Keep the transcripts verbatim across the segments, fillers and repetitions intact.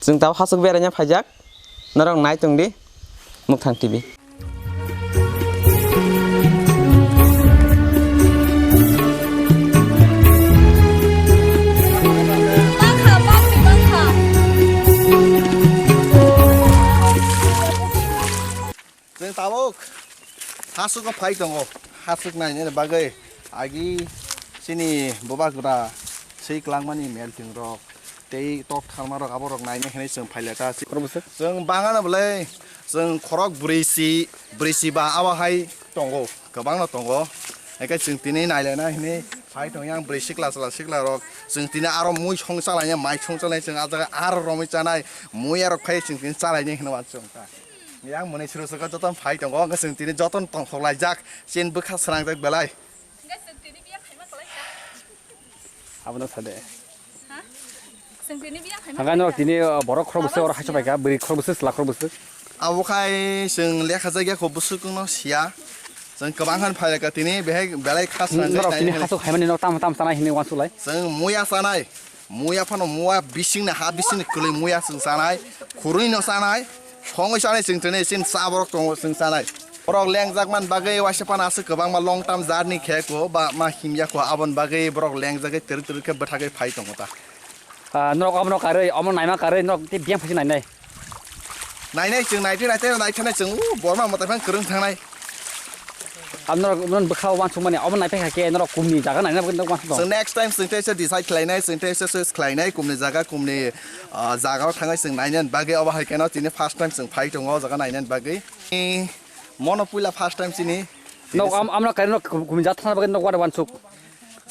Chwng tabuk hasuk beraina phaijak, norok nai tongdi Mukthang T V. Chwng tabuk hasuk o phai tongo, hasuk nainani bagwi agi chini bubagra swi kwlangmani melting rok tei tok tharma rok aborok naina hinwi chwng phaileta. Chwng bangano bwlai chwng khorok brwi si, brwi si ba abo hai tongo, kwbangno tongo. Hake chwng tini nailena hinwi phai tong yang brwi sikla chwla sikla rok. Chwng tini aro mui song chalaina, mai song chalaina chwng ah jaga aro romwi chanai, mui arok phai chwng tini chalaina hinwi uansukha. Yang mwnwi suru saka joto phai tongo, hwnkhe chwng tini joto tongthok laijak, chin bwkha srangjak belai. Hwnkhe chwng tini biya khaima kwlai kha. Abono sade. Ha? Chwng tini biya khaima Hwnkhe kwlai norok kha. Tini, uh, borok khorok bwswk oro haiso paikha, bwrwi khorok bwswk, chwla khorok bwswk. Abo khai chwng lekha jakya kho bwswk wngno siya. Chwng kwbang khan phai kha tini, behai belai kha srangjak Norok tini nainani. Hasuk khaimani norok tamo tamo chanai hinwi uansuk lai. Chwng muya chanai. Muya phano muya bisingni ha bisingni kwlwi muya chwng chanai, khurui no chanai, songwi chanai chwng tini chini cha borok tongo chwng chanai. Borok lengjak man bagwi waisa phano aswk kwbangma long term journey khe ko ba ma himya ko aboni bagwi borok lengjagwi twrwk twrwk khe bwthagwi phai tongo ta. Ah, norok omono karwi, omo naima karwi, norok tei biyang phaisa nainai. Nainai chwng naitwi naitwi naithanai chwng, o, borma mwtai phang kwrwng thangnai. Ang norok, norok bwkha o uansukmani, omo naiphai kha khe norok kumni jaga naina bagwi norok uansuk tongo. Chwng next time chwng teisa decide khlainai, chwng teisa choice khlainai, kumni jaga, kumni, ah, jaga o thangnai chwng nainani bagwi, obo hai kheno tini first time chwng phai tongo o jaga nainani bagwi. Mono puila first time chini. Nok am-, amno kaino kum-, kumni jaga thangna bagwi nok wari uansuk.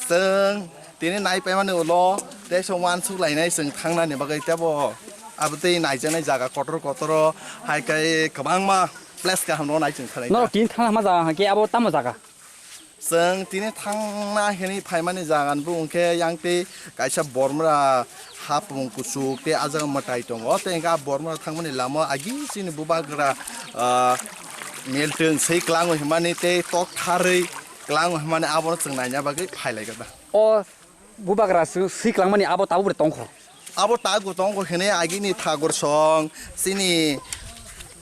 Chwng tini nai paimani ulo teisa uansuk lainai chwng thangnani bagwi tebo abo tei naijaknai jaga kotor kotoro hai khe kwbangma place kaham no nai chwng thanai. Norok tini thangna hama jaga hwnkhe abo tamo jaga? Chwng tini thangna hinwi phaimani jaga bo hwnkhe yang tei kaisa bormra hapung kuchuk tei ah jaga mwtai tongo tei hwnkhe ah bormra thangmani lama agi chini bubagra, ah, meltwng swi klango himani tei tok tharwi klango himani abono chwng naina bagwi phailaikha da. O bubagra swi, swi klangmani abo tabuk bai tongkho? Abo tabuk bai tongkho hinwi agini thagur song chini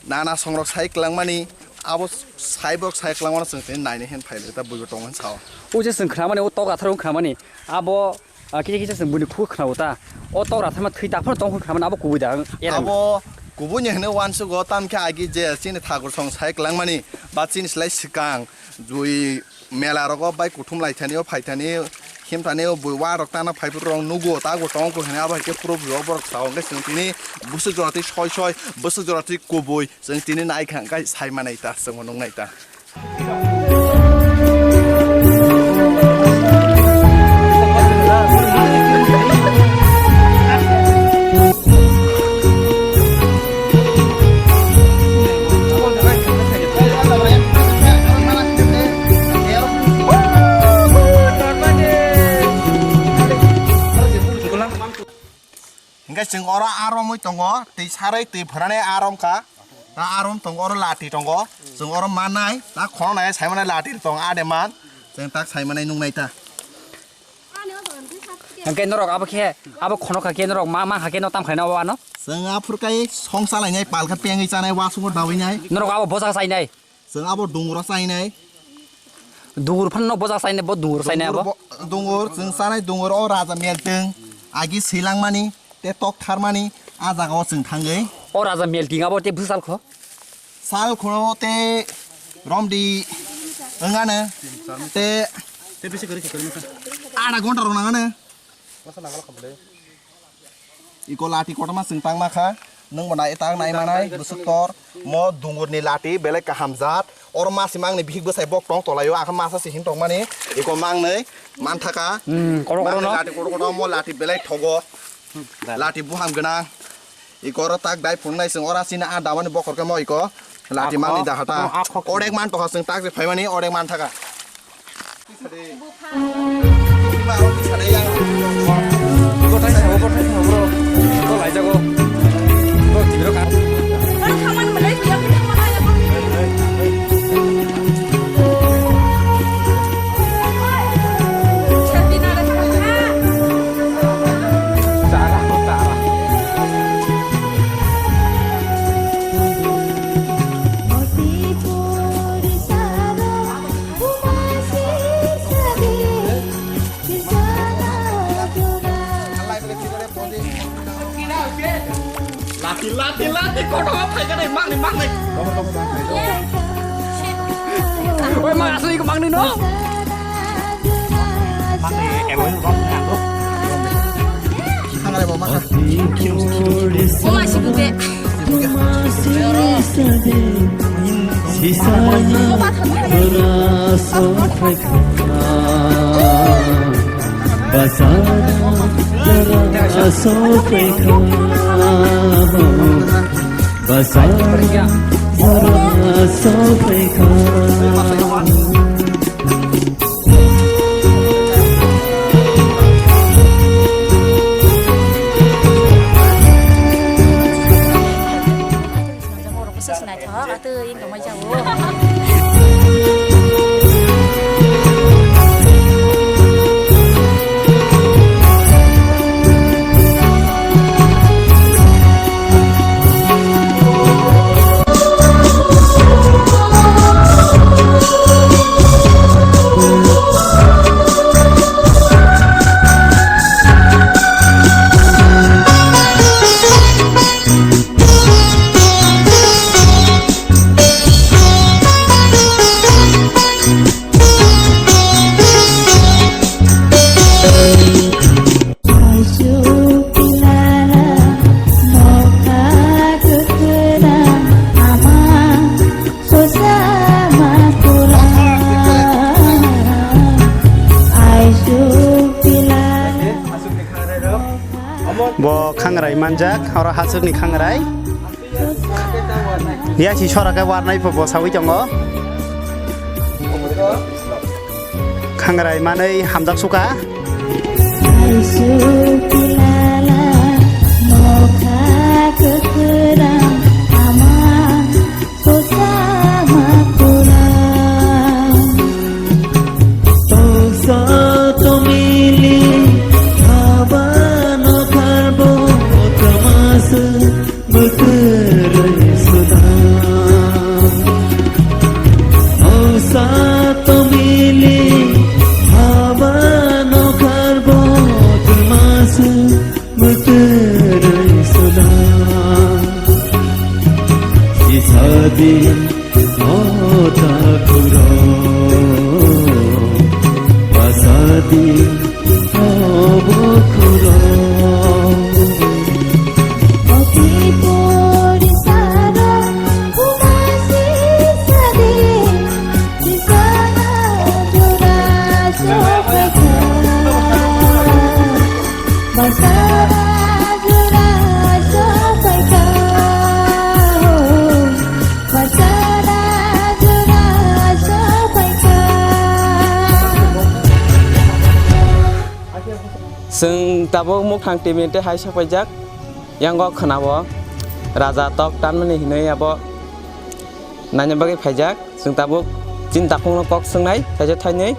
nana songrok sai klangmani abo saiborok sai klangmano chwng tini naina hin phailai ta buibo tongo hin sao. O je chwng khnamani o tok atharo khnamani abo, ah, kisa kisa chwng buini khuk khnao ta. O tok rathama thwi ta phano tongkho khnamani abo kubui da ang era. Abo kubuini hinwi uansugo tamkhe agi je chini thagur song sai klangmani ba chini slai swkang jui mela rogo bai kuthum lai thani o phai thani him thani o bui wa rok tana phai phuru rok nugo ta bo tong ko hini abo hai khe proof rok borok sao hwnkhe chwng tini bwswk jora twi soi soi bwswk jora twi kubui chwng tini nai kha hwnkhe sai manai ta chwng bo nung nai ta. Hingke chwng oro aromwi tongo, twi sarwi twi phwranai arom kha. Ta arom tongo, oro lati tongo. Chwng oro mannai, ta khoroknai saimanai lati tong ade man. Chwng tak saimanai nuknai ta. Hingke norok abo khe, abo khonok kha khe norok ma, ma kha khe no tam khaina o ano? Chwng aphur kai song salainai, pal khe pengwi chanai, wasung dawi nai. Norok abo bojak chainai? Chwng abo dungur o chainai. Dungur phano no bojak chainai, bo dungur chainai abo? Dungur bo, dungur, chwng chanai dungur o raja meltwng, agi swilangmani, tei tok tharmani, a jaga o chwng thangwi. O raja melting abo tei bwsal kho? Sal kho tei romdi wngano, tei ada gonta rok nangano. Iko lati kotorma chwng tangma kha, nwng bo nai tak nai manai, bwswk tor, mo dungur ni lati belai kaham jat, oro masi mang ni bihik bwsai bok tong tolai o, akha masa se hin tong mani, iko mang nai, man thaka, hmm, kotor kotor mang nai no? Lati kotor kotor, mo lati belai thogo, lati buham gwnang, iko oro tak dai phung nai chwng ora chini a damani bokhor khe mo iko, lati mang ni dahata, orek man tokha chwng tak je phai mani, orek man thaka. Lati, lati, lati, kotor phaikha de, mangni, mangni. Oi, mang asli ko mangni no. Mangni, eh, oi, mangni. Thangare bo makha. Oma sibuk de. Sisanya rasa. Basara jora sopaikha, basara jora sopaikha. Sasa naithok, atwi wng tongmai jago. Bo khangrai manjak, oro hasukni khangrai. Yasi sora khe warnai bo sawi tongo. Khangrai manwi hamjak suka. Chwng tabuk Mukhang T V ni tei hai sapaijak, yango khwnao Raja tok tanmani hinwi abo naina bagwi phaijak. Chwng tabuk chini takhukno kok swngnai, thaisa thainwi.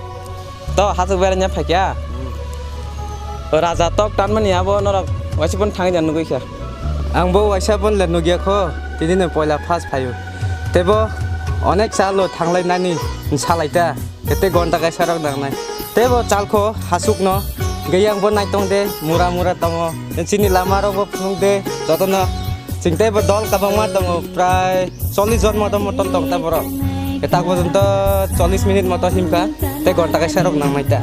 To, hasuk beraina phaikha? O Raja tok tanmani abo norok waisa phano thangwi da nugwi kha. Ang bo waisa phano le nugya kho, tini no poila first phaio. Teibo onek salo thanglai nani salai ta, tei gonta kaisa rok nangnai. Teibo chalkho hasukno, geyang bo naitong de, mura mura tongo. Chini lama rok bo phunuk de, jotono. Chwng teibo dol kwbangma tongo, prai chollish jon moto moto tong ta borok. Etak porjonto chollish minute moto himkha, tei gonta kaisa rok nang nai ta.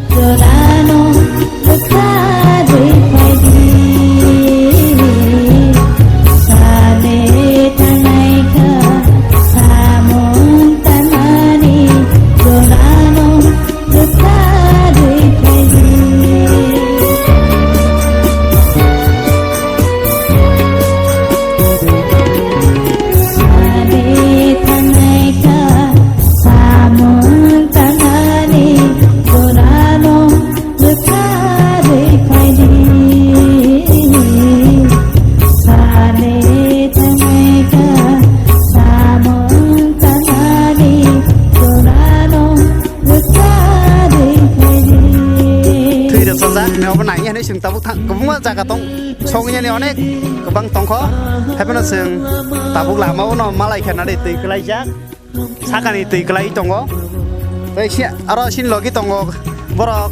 Thwi rwchajak, obo nai hinwi chwng tabuk thang, kwbangma jaga tong, sogwi yani onek kwbang tongkho. Haiphano chwng tabuk lama o no malai khe nari twi kwlaijak, sakani twi kwlai tongo. Tei si, aro sini logi tongo borok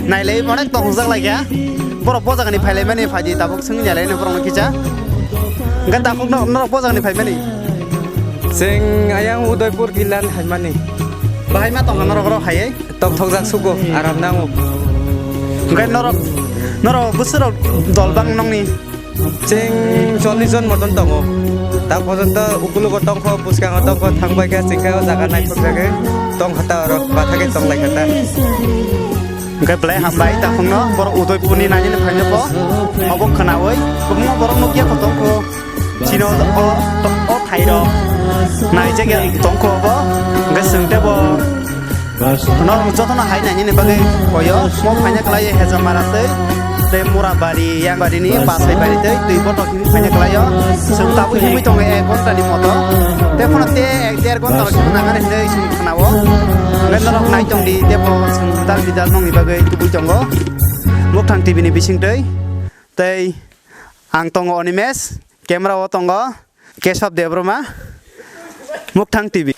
nailai onek tongthokjak laikha. Borok bo jagani phailaimani phaidi tabuk chwng nailai no borok no kisa. Hwnkhe takhuk no-, norok bojang ni phaimani? Chwng ayang Udaipur Gilani phaimani. Bahai ma tongkha norok oro phaiwi? Tongthokjak sugo, aram nango. Hwnkhe norok, norok bwswk rok dol bang nongni? Chwng chollish jon moton tongo. Ta porjonto ukulugo tongkho, bwskango tongkho, thangbai khe chwng khe o jaga naithok jagwi tongkha ta oro, bathakhe tonglaikha ta. Hwnkhe belai hambai takhukno borok Udaipurni nainani phaino bo obo khwnaui kwbangma borok nukya kho tongkho. Chini o, o, o thairok naijak ya tongkho obo. Hwnkhe chwng teibo norok jotono hai nainani bagwi koyo. Mo phaina kwlai Hejamara tei, tei Murabari, Yangbarini, Basaibari tei twi botok hinwi phaina kwlaio. Chwng tabuk himwi tongo ek ghonta ni moto. Tei phano tei ek der ghonta rok hinwi nangani hinwi chwng khnao. Hwnkhe norok nai tong di, teibo chwng dal bidal nongni bagwi tubui tongo. Mukthang T V ni bisingtwi tei ang tongo Animesh, camera o tongo Kesab Debbarma, Mukthang T V.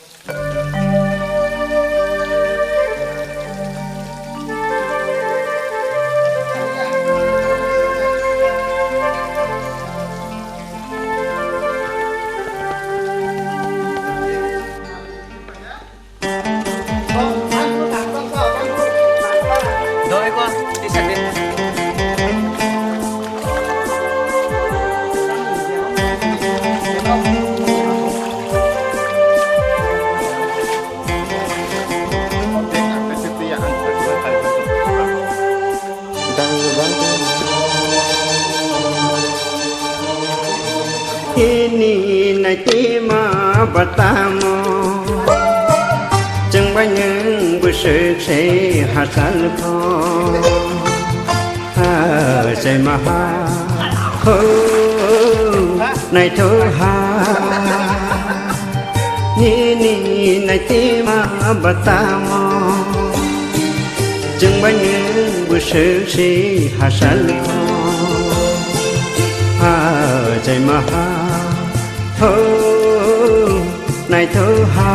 Ini naikima batamo, chwng bai nwng bwswk se hachal kho. Achai maha ho naitho ha. Nini naitima batamo, chwng bai nwng bwswk se hachal kho. Achai maha ho naitho ha.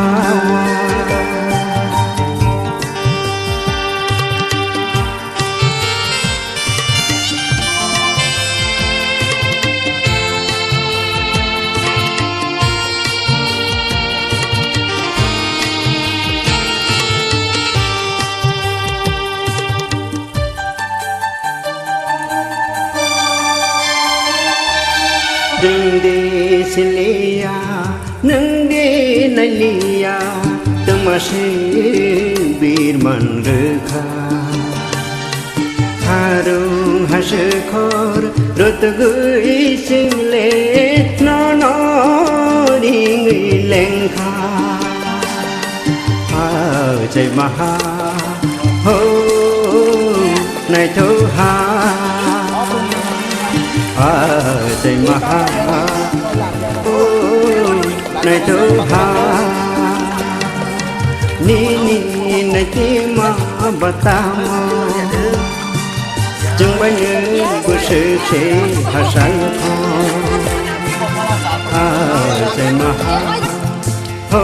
Nwng de siliya, nwng de naliya, twma se birman rwkha. Harung hasekhor rwtwgwi chwng le nono ringwi lengkha. Achai maha ho naitho ha. Achai maha ho naitho ha. Nini naitima batamo, chwng bai nwng bwswk se hachal kho. Achai maha ho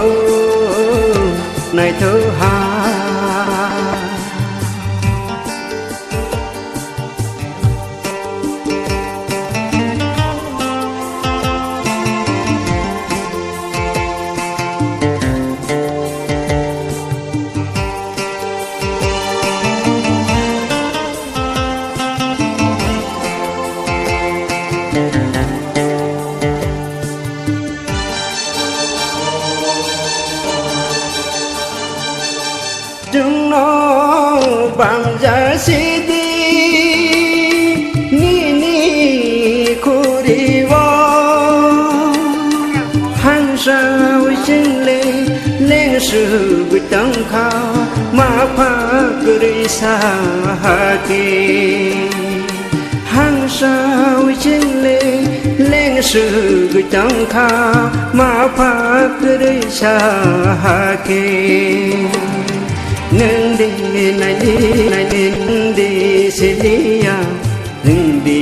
naitho ha. Chwngno bamja sidi nini khuri-o. Hangsa wising le lengsugwi tongkha ma pha kwrwi sahake. Hangsa wising le lengsugwi tongkha ma pha kwrwi sahake. Nwng de naidi naidi nwng de siliya, nwng de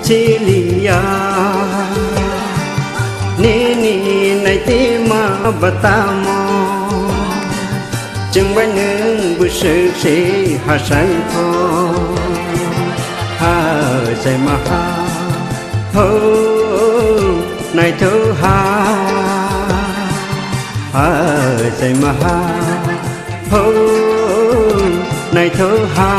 siliya. Nini naitima batamo, chwng bai nwng bwswk se hachal kho. Achai maha ho Naithoha, ha, jai maha, ho, naithoha.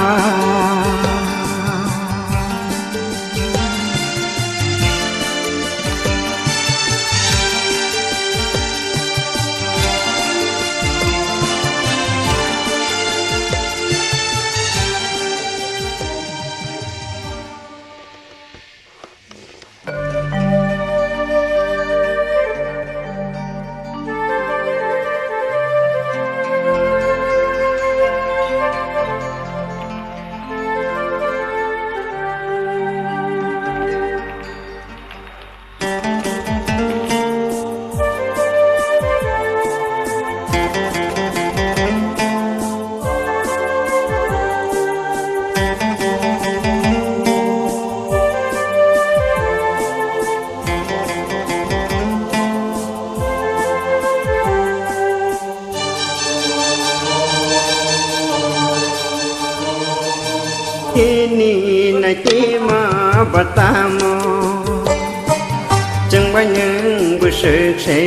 Nini naitima batamo, chwng bai nwng bwswk se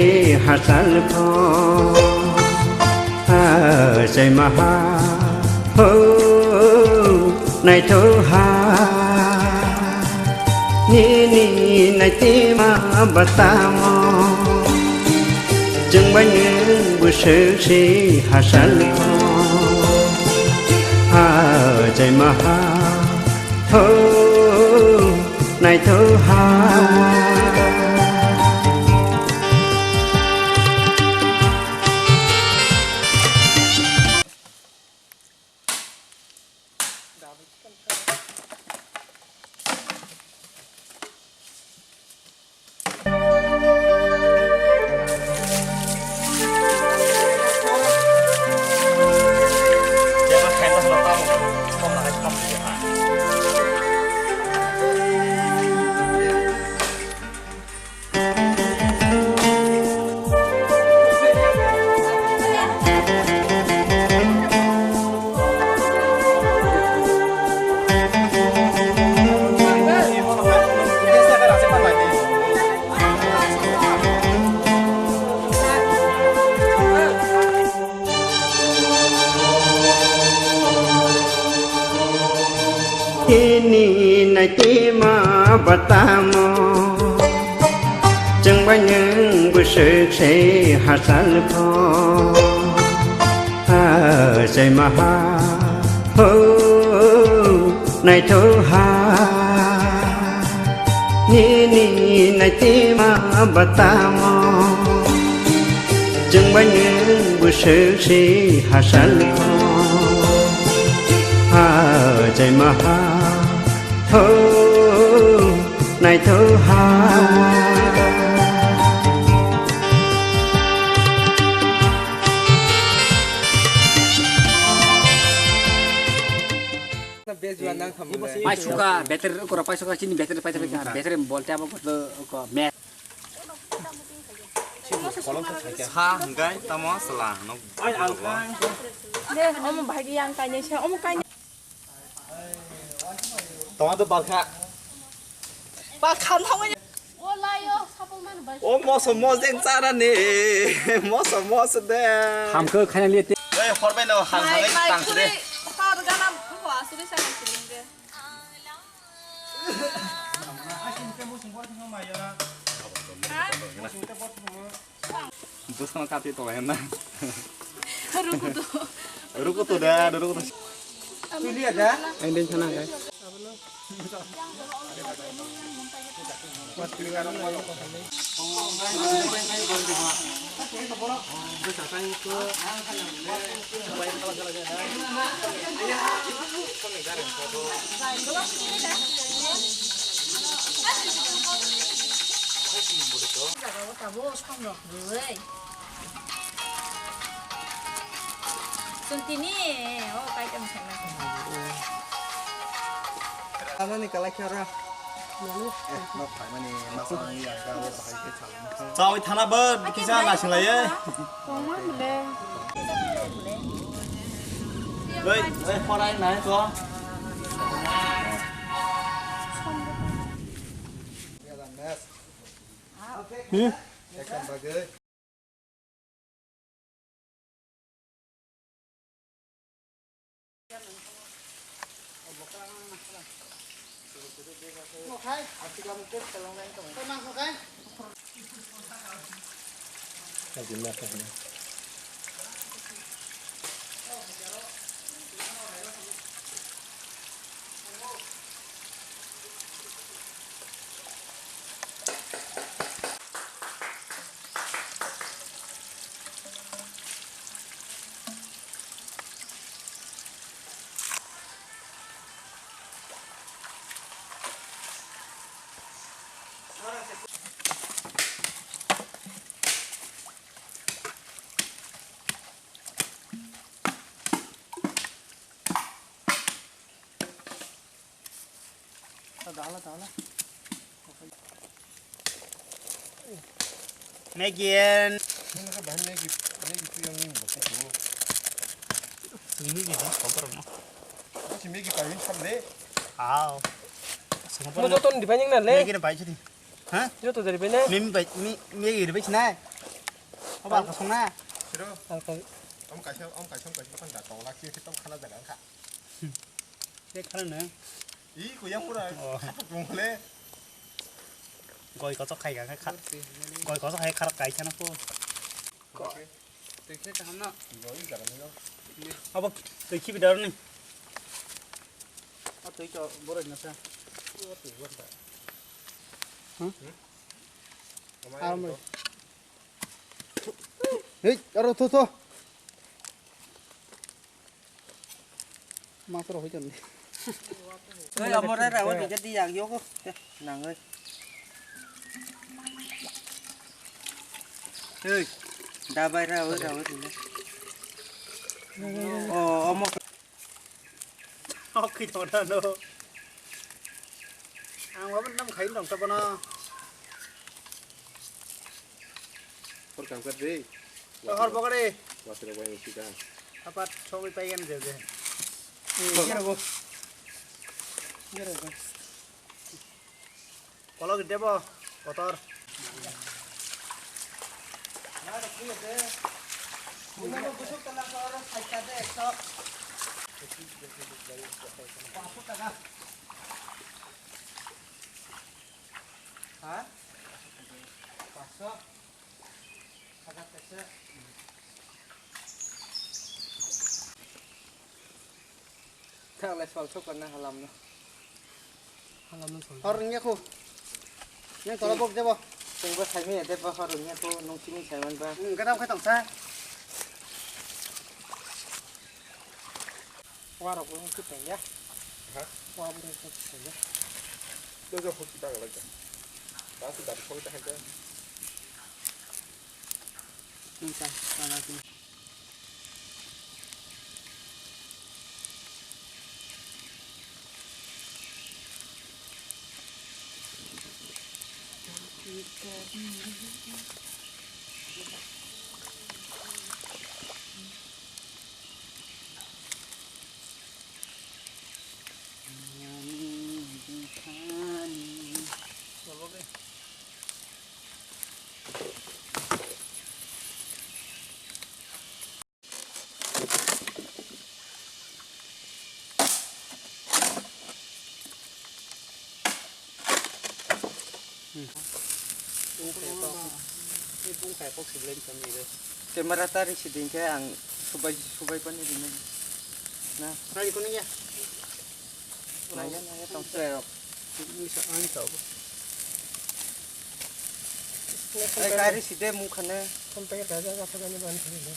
hachal pho. Ha, jai maha, ho, naithoha. Nini naitima batamo, chwng bai nwng bwswk se hachal kho. Ha, jai maha, ho, naithoha. Nini naitima batamo, chwng bai nwng bwswk se hachal pho. Ha, jai maha, ho, naithoha. Nini naitima batamo, chwng bai nwng bwswk se hachal kho. Ha, jai maha, ho, naithoha. Paisuka, battery ko paisuka chini battery paisuka battery bolte abo ko me. Sa hingkai tamo sala no. De, omo bhagi yang kaine se, omo kaine. Toma to balkha. Balkha thangwi. O layo, sapung man bai. O moso mos deng chara ni. Moso mos de. Hamkhe khaina liye te. Ei, horbai no, hang hang tang de. Har gana ko asuri sa de. Bwskango kapri tongo hwnna. Rukutu. Rukutu da, rukutu. Tulia da. Ang din sana, guys. Chwng tini o kaitam sanai. Tamani kalai khe ora. Chawi thana bo kisa naising lai. Oi, oi, khorai nai to. Hmm? Megan. Nang ka bahai Maggie, Maggie tu yang ni bo tu. Ini dia, kompor no. Macam Maggie paling samle. Aw. Mo joto ni dibai ning na le. Maggie na bai chidi. Ha? Joto dari bai na. Mimi bai, mi, Maggie bai china. Apa ka song na? Siro. Apa? Om kaisa, om kaisa, om kaisa kan da tong lak si, kita kana jaga ka. Te khana na? I, kuya mura. Oh. Apa kung le? Goi kosok khai ka kha. Goi kosok khai kharak kai khana ko. Twi khe kaham na? Goi jaga ni lo. Abo twi khibi dar ni. A twi to borok na sa. Twi borok da. Hmm? Amai Armai. Hei, aro tho tho. Mas rok hoiton. Oi, amo rai rai, oi, jadi yang yo ko. Nang oi. Hei, dabai ra oi ra oi. Oh, amo. Oke, no. Ang wabon nam khain dong ta bono. Hor kangkar de. Hor bokare. Wasra bai sida. Apat sogwi paigan de de. Gera go. Gera go. Kolok debo kotor. Ha? Paso. Hajar kaisa. Thanglai sol sokor na halam no. Halam no sol. Hor nya ko. Yang tola bok jabo. Tengba saimi ede ba hor nya ko nung simi saiman ba. Hmm, gadam khe tongsa. Warok bo khe tengya. Ha? Warok bo khe tengya. Lo jo hok kita lagi. Pasti dari hok kita. Nungsa, mana sih? Camera tari siding ke ang subai subai pani rinai. Na. Nai kuning ya. Nai ya nai ya tong se. Ini sa ani tau. Ai kari side mung khane. Kon pe ka ja ja ka ni ban khane.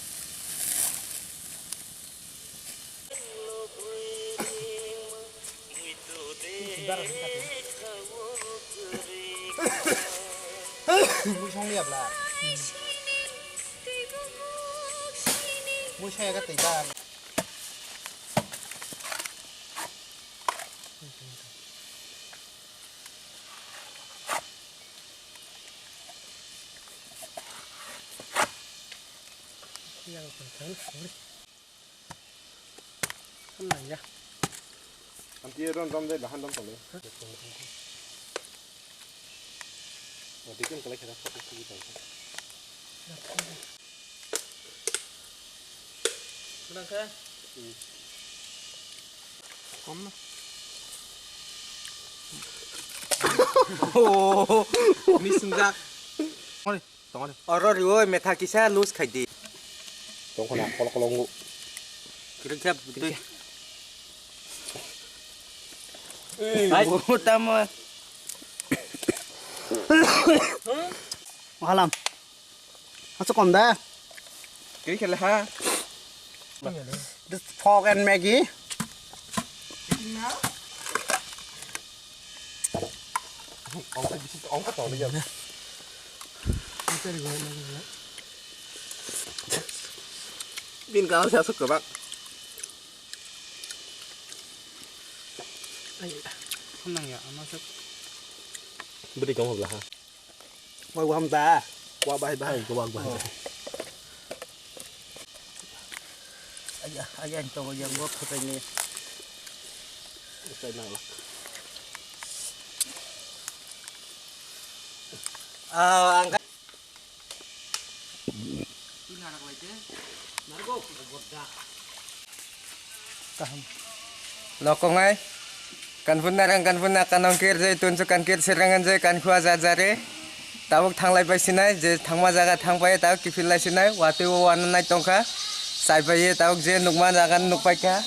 Mui song liya bla. Mui song ya ka tei ba. Yang tentang. Nang ya. Anti ron rom de bahan rom tole. Dikin kalai khe da photo sigi tong. Kom na. Oh, misungjak. Tongani, tongani. Oro riwo metha kisa loose khai di. Tongkhona kol kol ongo. Kirik khe butui. Hai. Tamo. Mahalam. Asa kom da. Kirik khe le ha. This pork and Maggie. Bin kau sa suk kebak. Ai, nang ya, ama suk. Beri kamu belah. Wai wam da. Wa bai bai, wa bai. Aya, aya, ito ko yang wa photo ni. Ito na la. Ah, ang Kaham. Lokongai. Kanphun narang kanphun na kanong kir jai tunsu kan kir serangan jai kan khua jar jare. Tabuk thanglai pai sinai je thangma jaga thang pai tabuk kiphil lai sinai watwi o wana nai tongkha. Sai pai ye tabuk je nukma jaga nuk pai kha.